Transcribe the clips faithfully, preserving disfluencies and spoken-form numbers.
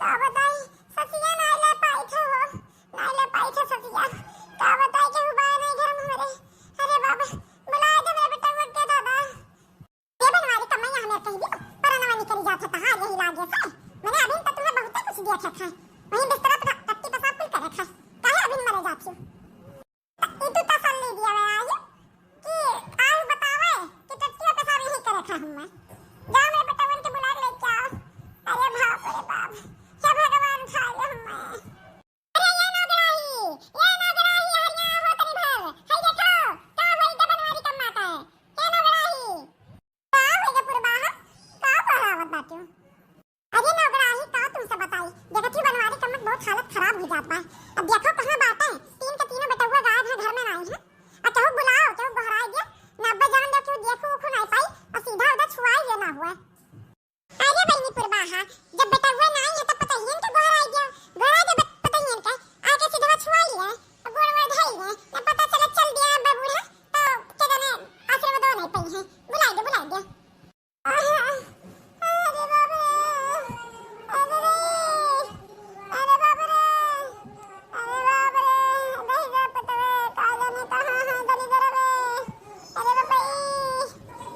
का बताई, ससिया नाई ले पाई थे हो, नाई ले पाई थे ससिया। का बताई, केहू बाय नाई घर में हमरे। अरे बाबा, बुलाए दे मेरे बेटवा के दादा। ये बनवारी कम्मा यहाँ मेरे कह दियो, परनवा निकल जात है तहार यही लागे से। मैंने अभी तो तुम्हें बहुते कुछ दिया था, वहीं बिस्तरा पर टट्टी पेशाब कुल करे था, काहे अभी मरे जाती हो? ई तू तसल्ली दिया है आज कि काल बतावे कि टट्टियों के साथ यही करे खा हूँ मैं। जाओ मेरे बेटवन के बुला के लेके आओ। अरे बाप रे बाप, हे भगवान, उठा ले हमें। अरे ये नौगराही, ये नौगराही, हरिया हो तनी भर। हई देखो, का होई के बनवारी कम्मा का है। ये नौगराही। का होई गे पुरबाहा? का बहरावत बाटू? अरे नौगराही, का तुमसे बताई, देखत ही बनवारी कम्मा के बहुत हालत खराब हो जात बा। अब देखो कहाँ बाटे, तीन के तीनों बेटउआ गायब है, घर में नाई है। आ केहू बुलाओ, केहू गोहराई दे, ना अब्बे जान दे, केहू देखू उखू नाई पाई, और सीधा उधर छुआई ये ना हुआ। अरे बहिनी पुरबाहा, जब बेटउआ नाई है तो पतहियन के गोहराई दे, गोहराई दे बत-, पतहियन के, आके सीधा छुआई ले, और गोड़ वोड़ धई ले, ना पता चला चल दिया अब्बे बूढ़ा, तो के जाने आशीर्वादो नाई पाई है, बुलाई दे, बुलाई दे। अरे बाप रे, अरे रे, अरे बाप रे, अरे बाप रे, दहिजरा पतवे, का जाने कहाँ है दलिदर रे। अरे बाप रे,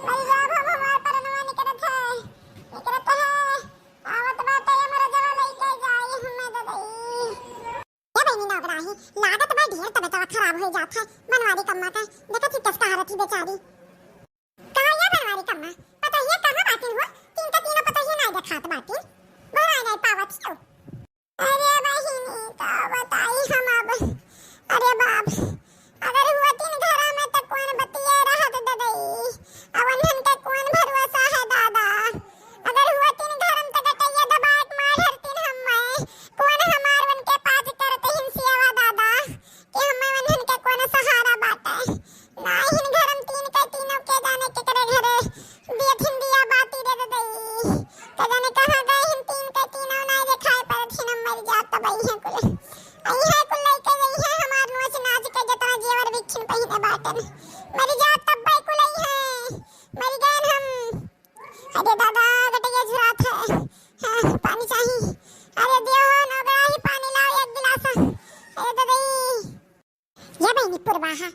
मर जाब हम, हमार परनवा निकरत है, निकरत है, आवत बाटे, हमरा जरा लइके जाई हमें ददई। ए बहिनी नौगराही, लागत बा ढेर तबियतवा खराब होइ जात है बनवारी कम्मा का। देखत ही कस कहा रही बेचारी। कहा या बनवारी कम्मा, पतोहिया कहाँ बाटिन हो? तीन का तीनों पतोहिया नाई देखात बाटिन, गोहराई नाई पावत हो। अरे बहिनी, का बताई हम अब। अरे बाप, अगर हुआ तीन घरा में तो कौन बतिया रहत ददई। अब उन्हन के कौन भरोसा है दादा। अगर हुआ तीन घर में तो गटैया दबाए के मार हरतीन हमें। कौन हमार उनके पास करते हिन सियावा दादा, कि हमें उन्हन के कौन सहारा बाटे। ना हिन घर में तीन के तीनों के जाने केकरे घरे बेथिन दिया बाती रे ददई। के जाने कहाँ गए हिन तीन के तीनों, ना देखाए परत हिन, मर जात तब आई है कुल। आई है कुल लइके गई है हमार नोच नाच के जितना जेवर बिच्छिन पहिने बाटन। मर जात तब आई कुल आई है, मर गए हम। अरे दादा, गटैया झुरात है। हाँ, पानी चाही। अरे दियो, नौगराही पानी लाओ एक गिलास। अरे ददई। ये बहिनी पुरबाहा,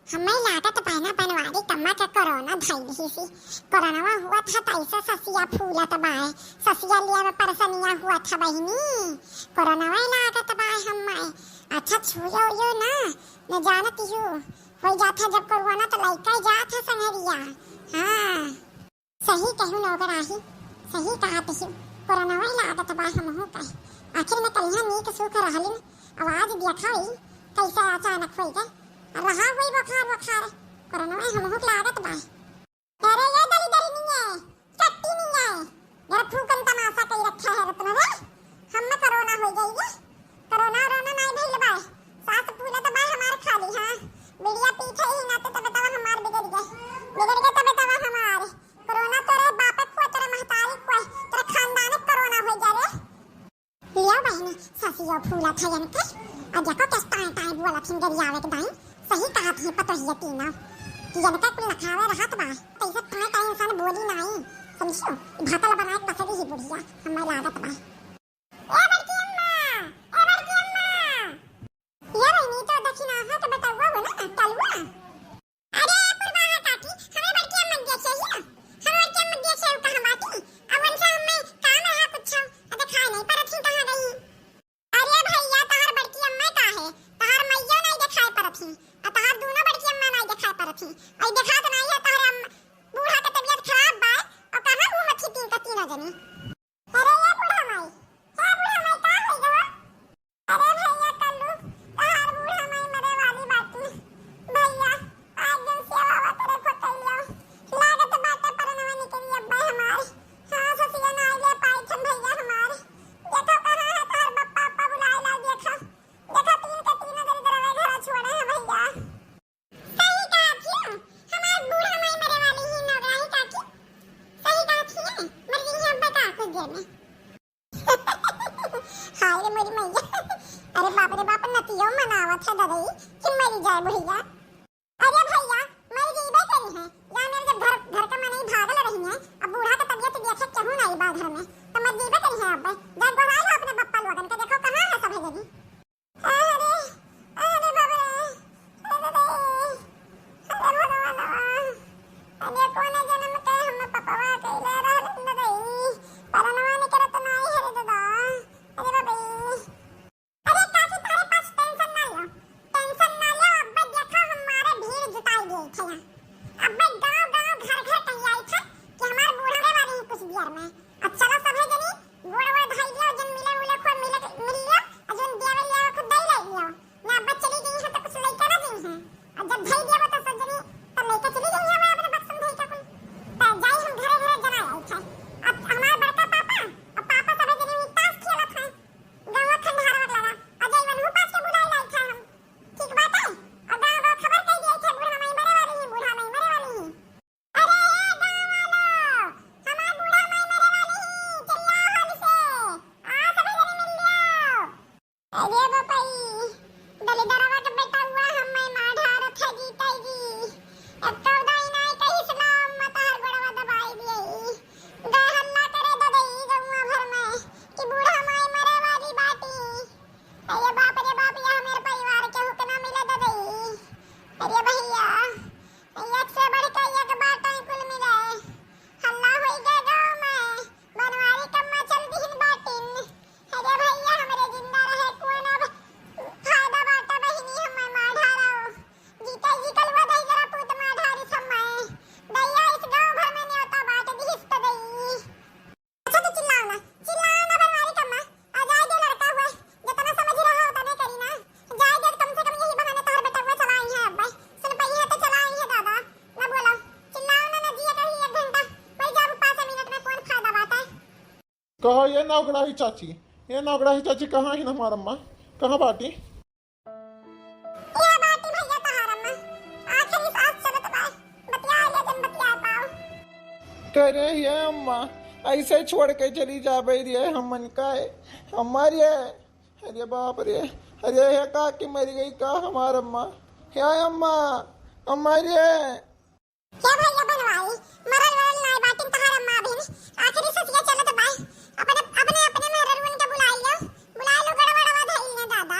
हमें लागत बा ना बनवारी कम्मा के कोरोना धइल ही सी। कोरोनवा हुआ था त ऐसा ससिया फूलत बा, ससिया लिया में परेशानिया हुआ था बहिनी। कोरोनवा लागत बा हमें। अच्छा छुयो उयो ना, न जानत हो। हो जात है जब कोरोना तो लइका जात है संगरिया। हाँ। सही कहू नौगराही, सही कहत ही, कोरोनवा लागत बा हमहू का। आखिर में कलिहा नीक सुख रहलिन, आवाज देखा होई, कैसे अचानक होई गए। रहा होई बुखार, बुखार, कोरोनवा हमहू के लागत बा। अरे ये दलिदरी नहीं है, चट्टी नहीं है, जरा फूकन तमाशा कई रखा है रत्न रे। हम में कोरोना हो गई है, कोरोना वोरोना नहीं भइल बा। सास फूलत बा हमार खाली, हाँ, बिड़िया पीछे ही ना तो तबे तब हमार बिगड़ गए, बिगड़ गए तबे तब हमार। कोरोना तोरे बापे को, तोरे महतारी को, तोरे खानदान कोरोना हो जा रे। लियो बहिनी, ससियो फूला था इनके। आ देखो किस टाइम टाइम बोला थिन गरियावे के दाई। सही कहा थी पतोहिया तीनों। कि इनका कुल लखावे रहत बा। तैसे टाइम टाइम इंसान बोली नाई। समझियो? भातल बनाए पसरी ही बुढ़िया। हमें लागत बा। ए बड़की अम्मा, ए बड़की अम्मा। ये बहिनी तो दखिनाहा के बेटउआ हो ना, कलुआ। अरे पुरबाहा काकी, हमें बड़की अम्मा देखे ही ना। हम बड़की अम्मा देखे हो कहाँ बाटी? अब उनसे हमें काम रहा कुछ, अब दिखाई नहीं पड़त ही कहाँ गई। अरे भैया, तहार बड़की अम्मा का है? तहार मैया नहीं दिखाई पड़त ही, और तहार दोनों बड़की अम्मा नहीं दिखाई पड़त ही। और दिखात नहीं है तहार अम्मा, बूढ़ा के तबीयत खराब बा, और कहाँ घूमत ही तीन का तीनों जनी? अरे ये बूढ़ा माई, हे बूढ़ा माई, का होई गवा? अरे भैया कल्लू, तहार बूढ़ा माई मरे वाली बाटी। भैया, आज दिन सेवा वा करे खोतैया। लागत बाटे परनवा निकली अब्बे हमार। हाँ, ससिया ना आइले पाई थन भैया हमार। देखो कहाँ है तहार बप्पा, अप्पा बुलाए ला, देखो। देखो तीन के तीनों दरिद्र में घर छोड़े हैं भैया। सही कहा थी, हमार बूढ़ा माई मरे वाली ही नौगराही काकी। सही कहा थी, मर गई है अब्बे का कुछ देर में। हाय रे मोरी मैया। अरे बाप रे बाप, नतियो मनावत है ददई कि मर जाए बुढ़िया। अरे भैया, मर जइबे करी है। जाने जब घर, घर का मनई भागल रही है, अब बूढ़ा का तबीयत देखे केहू नहीं बा घर में, तो मर जइबे करी है। अब जा गोहाई हो अपने अरे बपई, दलिदरवा के बेटउआ हम्मे मार ढारत है जीतई जी। अब कउदा इनाई कहिस ना अम्मा तहार गोड़वा दबाई दिए। गए हल्ला करे ददई गउआ भर में कि बूढ़ा माई मरे वाली बाटी। अरे बाप रे बाप, यहाँ मेरे परिवार के हुक ना मिले ददई। अरे भैया, एक से बढ़ के एक बाटे कुल मिले। हल्ला होई गए गाँव में, बनवारी कम्मा चल दिहिन बाटिन। अरे भैया, हमरे जिंदा रहे कोन अब फायदा बाटे बहिनी, हम्मे मार ढारो। जीते जी कलुआ दहिजरा पूत मार ढारिस हम्मे। दैया इस गाँव भर में न्योता बाँट दिहिस त दई। अच्छा तो चिल्लाओ ना, चिल्लाओ ना बनवारी कम्मा। आ जाए दे लड़का हुए, जितना समझ रहा उतने करी ना। जाए दे, कम से कम यही बहाने तोहर बेटउआ चला आई है अब्बे। सुन पई है तो चला आई है दादा। ना बोलो, चिल्लाओ ना, ना जिया कहीं एक घंटा। मर जाबू पाँच मिनट में, कौन फायदा बाटे? कहो ये नौकराही चाची, ये नौकराही चाची कहाँ है हमार अम्मा? कहाँ बाटी? ये बाटी भैया तोहार अम्मा, आखिरी सांस चलत बा, बतिया ले जन बतिया पाओ। करे ये अम्मा, ऐसे छोड़ के चली जाबे रे हमन का है? अम्मा रे, अरे बाप रे, अरे हे का कि मर गई का हमार अम्मा? हे अम्मा, अम्मा रे। हे भैया बनवारी, मरल वरल नाय बाटिन तहार अम्मा अभिन, आखिरी ससिया चलत बा। अपने, अपने, अपने मेहररुअन के बुलाई लो, बुलाई लो, गड़वा वड़वा धइल ने दादा,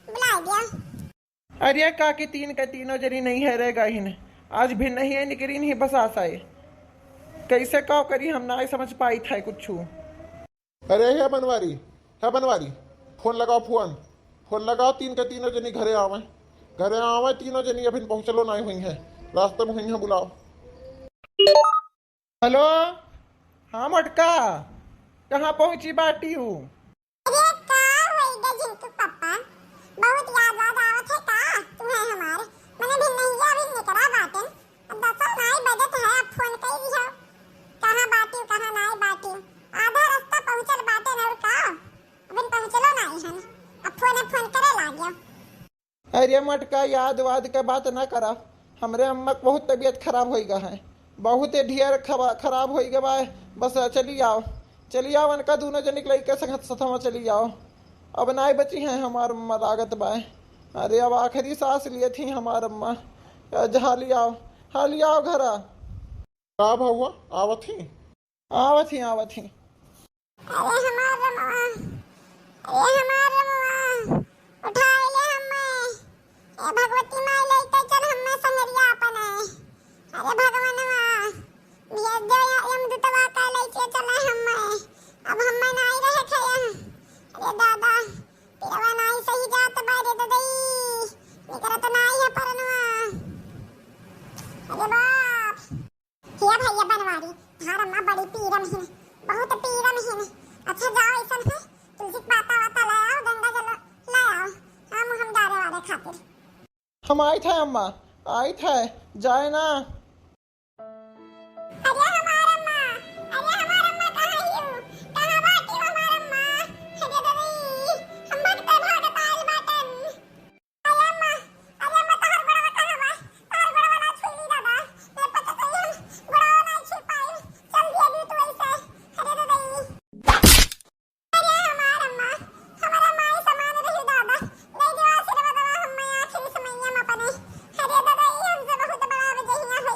बुलाई दिया। अरे काकी, तीन के तीनों जनी नहीं है रह गइन, आज भी नहीं है निकरी नहीं बस आशा है। कैसे का करी हम ना समझ पाई था कुछ। अरे हे बनवारी, हे बनवारी, फोन लगाओ, फोन, फोन लगाओ, तीन के तीनों जनी घरे आवे, घरे आवे तीनों जनी, अभिन पहुँचलो नाई हुई है, रास्ते में हुई है, बुलाओ। हेलो, हाँ मोटका, कहाँ पहुँची बाटी हूँ? अरे का होई गे झिंटू पप्पा, बहुत याद वाद आवत है का तुम्हें हमार? मने भी नहीं अभी निकरा बाटन, अब दसो नाई बजत है, अब फोन कई दियो। कहाँ बाटी, कहाँ नाई बाटी, आधा रास्ता पहुँचल बाटन और का, अभी पहुँचलो नाई हन, अब फोन, फोन करे लाग्यो। अरे मोटका, याद वाद के बात ना करा। हमरे अम्मा के बहुत तबीयत खराब होई गा है, बहुत ढेर खबा-, खराब होई गा बा। बस चली आओ, चली आओ, उनका दोनों जने के लइके संग सथवा चली आओ। अब नाई बची हैं हमार अम्मा, लागत बा। अरे अब आखिरी सांस लिए थी हमार अम्मा। जा हाली आओ, हाली आओ घरा। का भउआ, आवत ही? आवत ही, आवत ही। अरे हमार रमवा, अरे हमार रमवा, उठाई ले हम्मे। ए भगवती माई, लइके चल हम्मे संगरिया अपने। अरे भगवानवा, भेज दे या यमदूतवा का, लइके चले हम्मे। अब हम्मे नाई रहे थे यहाँ। अरे दादा, पिरवा नाई सही जात बा रे ददई, निकरत नाई है परनवा। अरे बाप। हे भैया बनवारी, तहार अम्मा बड़ी पीरा में हिन, बहुत पीरा में हिन। अच्छा जाओ, ऐसन है, तुलसी के पाता वाता ले आओ, गंगा जल ले आओ, हम, हम जाने वाले खातिर। हम आइत है अम्मा, आइत है, जाए ना। अरे हमार अम्मा, अरे हमार अम्मा कहाँ हियो? कहाँ बाटी हमार अम्मा? अरे ददी, हम भगते भागत आइल बाटन। अरे अम्मा, अरे अम्मा, तोहर गोड़वा कहाँ बा? तोहर गोड़वा ना छुई ली दादा। ले पता चली हम गोड़वा ना छुई पाई। चल दिया दी तू ऐसे। अरे ददई। अरे हमार अम्मा, हमारा माई समान रही दादा। दे दियो आशीर्वाद हम्मे आखिरी समैया में अपने। अरे ददई, हमसे बहुत बड़ा वजहिया हो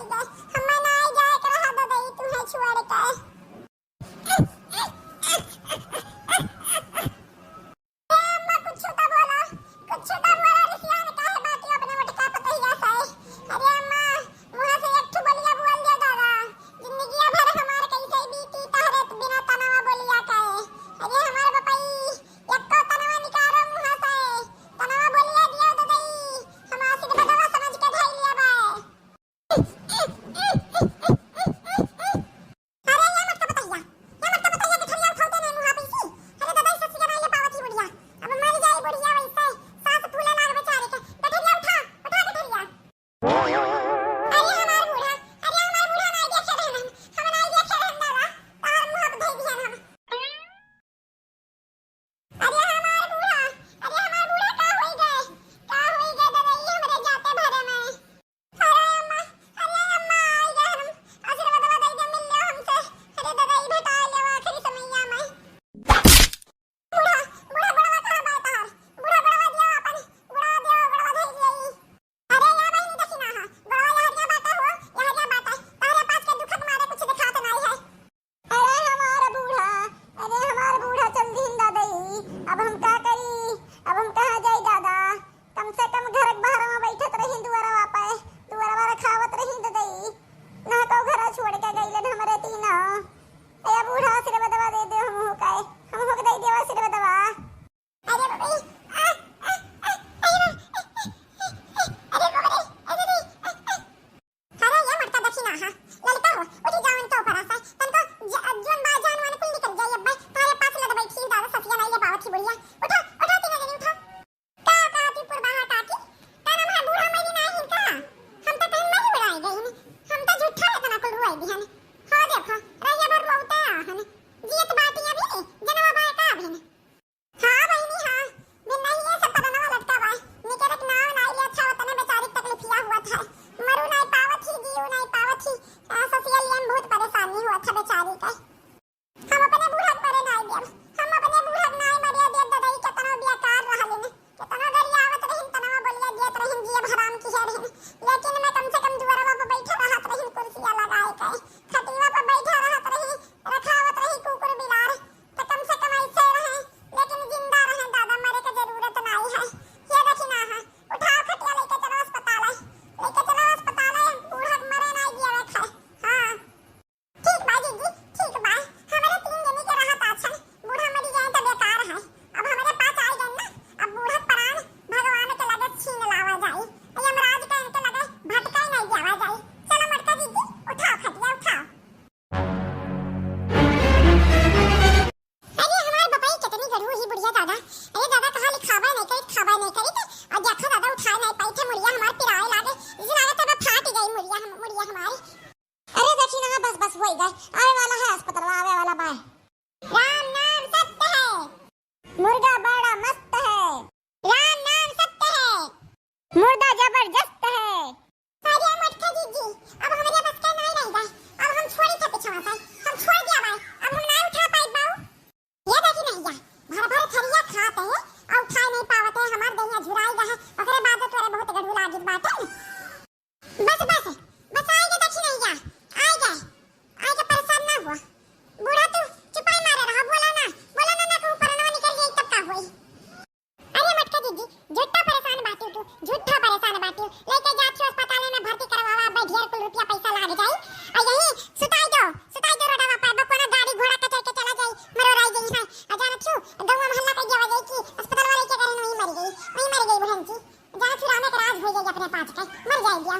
पाँच के मर जाए दिया।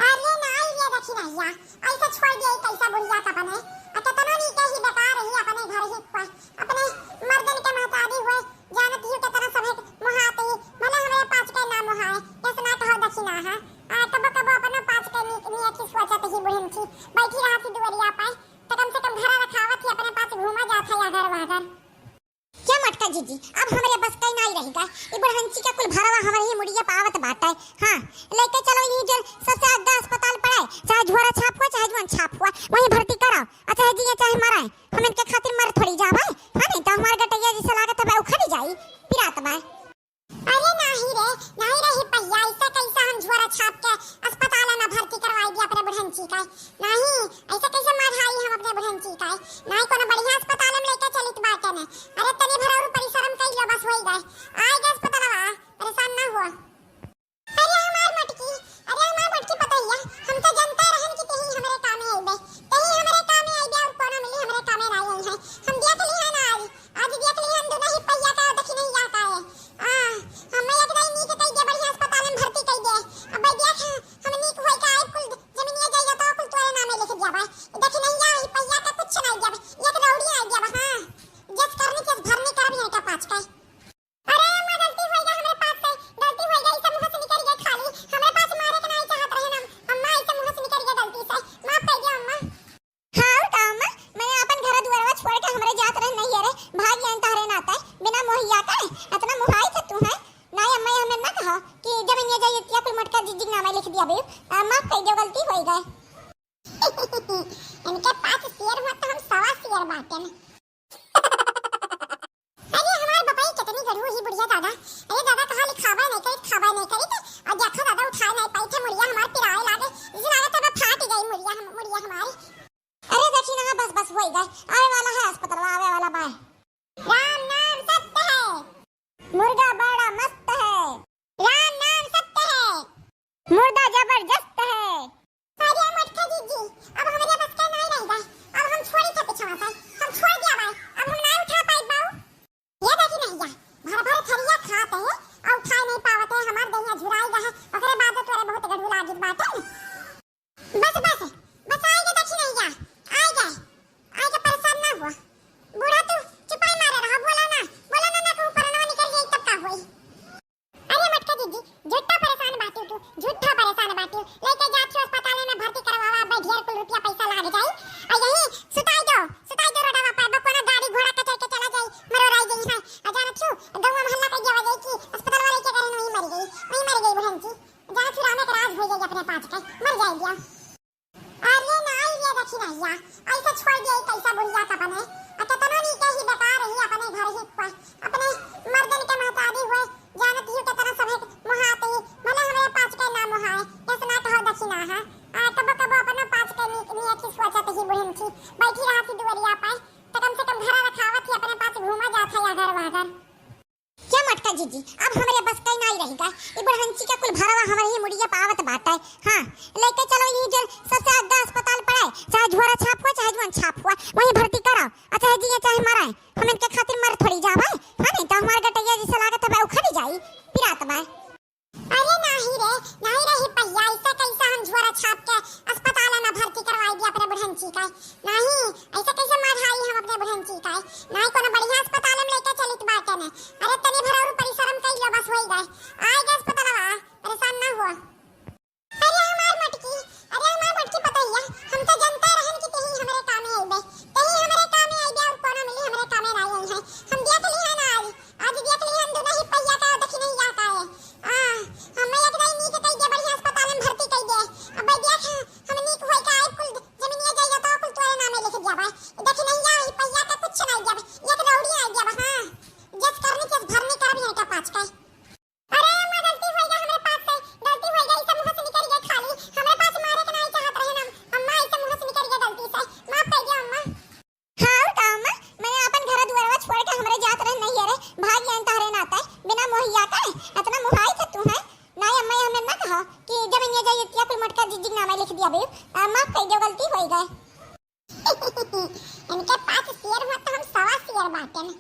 अरे नाई रे दखिनहिया, ऐसे छोड़ दिया कैसा बुढ़िया का अपने। आ केतनो नीके ही बेकार ही अपने घर ही कुआ, अपने मर्दन के महतारी हुए, जानत ही केतना सभे मोहात ही, भले हमरे पाँच के ना मोहाए, कैसे ना कहो दखिना है। आ कबो कबो अपनो पाँच के नी-, नियत ही सोचत ही बुढ़न की, बैठी रहत ही दुआरिया पे, तो कम से कम घर रखावत ही अपने पास घूमा जात है अगर वगर। क्या मोटका जीजी, अब हमरे बस कई नाई रहिगा। ई बुढ़ंची के कुल भरवा हमरे ही मुड़िया पावत बाटे। हाँ, लेके चलो ई जो सबसे आगे अस्पताल पड़े, चाहे झोरा छाप हुआ, चाहे जुआन छाप हुआ, वहीं भर्ती कराओ। आ चाहे जिए चाहे मरे, हम इनके खातिर मर थोड़ी जाबे। हाँ, नहीं तो हमार गटैया जैसे लागत है बा उखड़ी जाई, पिरात बा। अरे नाही रे, नाही रे ही पहिया, ऐसा कैसा हम झोरा छाप के अस्पताल में भर्ती करवाई दिया अपने बुढ़ंची का? नाही, ऐसा कैसे मर हाई हम अपने बुढ़ंची का? नाही, कोनो बढ़िया अस्पताल में लेके चलित बाटे ने। अरे तनी भर और परिश्रम कर लो, बस होई गए। आए गए अस्पतालवा, परेशान ना हुआ। अरे हमार मटकी, अरे हमार मटकी पतैया, हम तो जनता रहन कि तेही हमरे कामे आइबे, तेही हमरे कामे आइबे और कोनो मिली हमरे कामे ना आई है। हम देख ली है ना आज, आज देख ली हम दुनो ही पहिया का दखिनहिया का है। आ, हमें एक दाई नीक कई दे, बढ़िया अस्पताल में भर्ती कई दे। अब भाई देख, हम नीक होई का आइब कुल जमीनिया जाइए तो कुल तोरे नामे लिख दिया भाई। दखिनहिया ही पहिया का कुछ ना आई दिया भाई, एक रौड़ी आई दिया भाई। हाँ, जस करनी जस भरनी करब यहाँ का पाँच का। अरे अम्मा, गलती होइगा हमरे पास से, गलती होइगा, ई सब मुँह से निकल गए खाली। हमरे पास मारे के नहीं चाहत रहे ना अम्मा, ई सब मुँह से निकल गए गलती से। माफ कर दियो अम्मा। हाँ, और का अम्मा, मैंने अपन घर दुआरवा छोड़ के हमरे जात रहे नहीं अरे, भाग गए तहरे नाते, बिना मोहिया का, इतना मोहाई था तू है। नहीं अम्मा, ये हमें ना कहो कि जब इन्हें जाइए तिया कोई मटका जिज्जिग नामे लिख दिया बे, आ, माफ कर दियो, गलती होइगा। इनके पास शेर हुआ तो हम सवा शेर बाटे ना। अरे हमार बपई कितनी गढ़ू ही बुढ़िया दादा। अरे दादा कहाँ लिखाबे नहीं करी, खाबे नहीं करी तो, और देखो दादा उठाए नहीं पाई थे मुड़िया हमार पिराए लागे। इसे लागे तब फाट गई मुड़िया हम, मुड़िया हमारी। अरे देखी ना, बस, बस होई गए। आवे वाला है अस्पताल, आवे वाला बाय। राम नाम सत्य है। मुर्गा बड़ा मस्त है। राम नाम सत्य है। मुर्दा जबरदस्त है। अरे मटका जीजी, अब हमरे बस का नहीं रह गए। अब हम छोड़ी थे पिछवा से, हम छोड़ दिया भाई, अब हम नहीं उठा पाई बाऊ। ये देखी नहीं जा, भर भर थरिया खाते हैं और उठा नहीं पावते हैं, हमार दहिया झुराई गए हैं, ओकरे बाद तोरे बहुत गढ़ू लागित बाटे। बस, बस, बस, आइगे दखिनहिया, आइगे, आइगे, परेशान ना हुआ। बूढ़ा तू चुपाई मारे रहा, बोला ना, बोला ना, ना कहूँ परनवा निकल जाई तब का होई। अरे मटका जीजी, झूठा परेशान बाटी तू, झूठा परेशान बाटी। लेके जा छियो अस्पताल में भर्ती करवावा, अबे ढेर कुल रुपया पैसा लाग जाई। आ यही सुताई दो, सुताई दो रोडवा पर, बकोना गाड़ी घोड़ा कचर के चला जाई, मरोराई जाई है। आ जाना छू, गाँव मोहल्ला के गेवा जाई कि अस्पताल वाले के करे नहीं मर गई, नहीं मर गई बहन जी। जाना छुराने के राज हो जाई अपने पाँच के, मर जाई दिया। अरे नाई रे दखिनहिया, ऐसे छोड़ दिया कैसा बुढ़िया का अपने। आ केतनो नीके ही बेकार ही अपने घर ही कुआ, अपने मर्दन के महतारी हुए, जानत ही केतना सभे मोहात ही, भले हमरे पाँच के ना मोहाए, जस ना कहो दखिना है। आ कबो कबो अपनो पाँच के नी-, नियत ही सोचत ही बुढ़न की, बैठी रहत ही दुआरिया पे, तो कम से कम घरा रखावत ही अपने पास घूमा जात है या घर वह घर। क्या मटका जीजी, अब हमरे बस का ही नाई रहिगा। ई बुढ़ंची के कुल भरवा हमरे ही मुड़िया पावत बाटे। हाँ, लेके चलो ई जो सबसे आगे अस्पताल पड़े, चाहे झोरा छाप हुआ, चाहे जुआन छाप हुआ, वहीं भर्ती कराओ। आ चाहे जिए चाहे मरे, हम इनके खातिर मर थोड़ी जाबे। हाँ, नहीं तो हमार गटैया जैसे लागत है बा उखड़ी जाई, पिरात बा। अरे नाही रे, नाही रे ही पहिया, ऐसा कैसा हम झोरा छाप के अस्पताल में भर्ती करवाई दिया अपने बुढ़ंची का? नाही, ऐसा कैसे मर हाई हम अपने बुढ़ंची का? नाही, कोनो बढ़िया अस्पताल में लेके चलित बाटे ने। अरे तनी भर और परिश्रम कर लो, बस होई गए। आए गए अस्पतालवा, परेशान ना हुआ। अरे हमार मटकी, अरे हमार मटकी पतैया, हम तो जनता रहन कि तेही हमरे कामे आइबे, तेही हमरे कामे आइबे और कोनो मिली हमरे कामे ना आई है। हम देख ली है ना आज, आज देख ली हम दुनो ही पहिया का दखिनहिया का है। आ, हमें एक दाई नीक कई दे, बढ़िया अस्पताल में भर्ती कई दे। अब भाई देख, हम नीक होई का आइब कुल जमीनिया जाइए तो कुल तोरे नामे लिख दिया बा। दखिनहिया ही पहिया का कुछ ना दिया बा, एक रौड़ी आ दिया बा। हाँ, जस करनी जस भरनी करब यहाँ का पाँच का। अरे अम्मा, गलती होइगा हमरे पास से, गलती होइगा, ई सब मुँह से निकल गए खाली। हमरे पास मारे के नहीं चाहत रहे ना अम्मा, ई सब मुँह से निकल गए गलती से। माफ कर दियो अम्मा। हाँ, और का अम्मा, मैंने अपन घर दुआरवा छोड़ के हमरे जात रहे नहीं अरे, भाग गए तहरे नाते, बिना मोहिया का, इतना मोहाई था तू है। नहीं अम्मा, ये हमें ना कहो कि जब इन्हें जाइए तिया कोई मटका जिज्जिग नामे लिख दिया बे, आ, माफ कर दियो, गलती होइगा। इनके पास शेर हुआ तो हम सवा शेर बाटे ना।